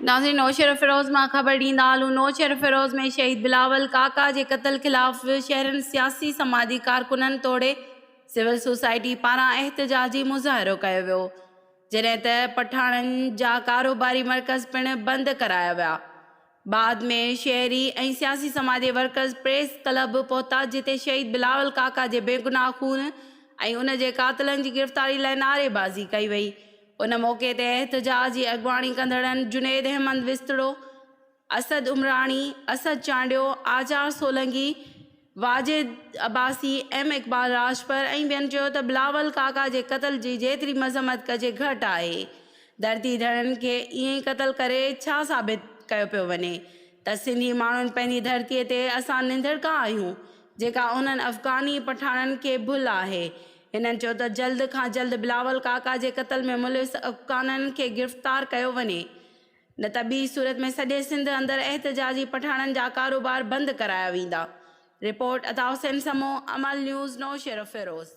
ناظرين نوشهروفيروز مان خبر ڏيندا هلون نوشهروفيروز ۾ شهيد بلاول ڪاڪا جي قتل خلاف شهرين سياسي سماجي ڪارڪنن توڙي سول سوسائٽي پاران احتجاجي مظاهرو ڪيو ويو جڏهن ته پٺاڻن جا ڪاروباري مرڪز پڻ بند ڪرايا ويا بعد ۾ شهري ۽ سياسي سماجي ورڪرز پريس ڪلب پهتا جتي شهيد بلاول ڪاڪا جي بيگناهه خون ۽ ان جي قاتلن جي گرفتاري لاء نعريبازي ڪئي وئي ان موقعي تي احتجاج جي اڳواڻي ڪندڙن جنيد احمد وستڙو، اسد عمراڻي، اسد چانڊيو، آچار سولنگي، واجد عباسي، ايم اقبال راڄپر ۽ ٻين چيو ته بلاول ڪاڪا جي قتل جي جيتري مذمت ڪجي گهٽ آهي، ڌرتي ڌڻين کي ائين قتل ڪري ڇا ثابت ڪيو پيو وڃي ته سنڌي ماڻهن پنهنجي ڌرتي تي اسان ننڌڻڪا آهيون جيڪا انهن افغاني پٺاڻن کي ڀل آهي. هنن چيو ته جلد کان جلد بلاول ڪاڪا جي قتل ۾ ملوث افغانن کي گرفتار ڪيو وڃي. نه ته ٻي صورت ۾ سڄي سنڌ اندر احتجاجي پٺاڻن جا ڪاروبار بند ڪرايا ويندا. رپورٽ، عطا حسين سمون، امل نيوز، نوشهروفيروز.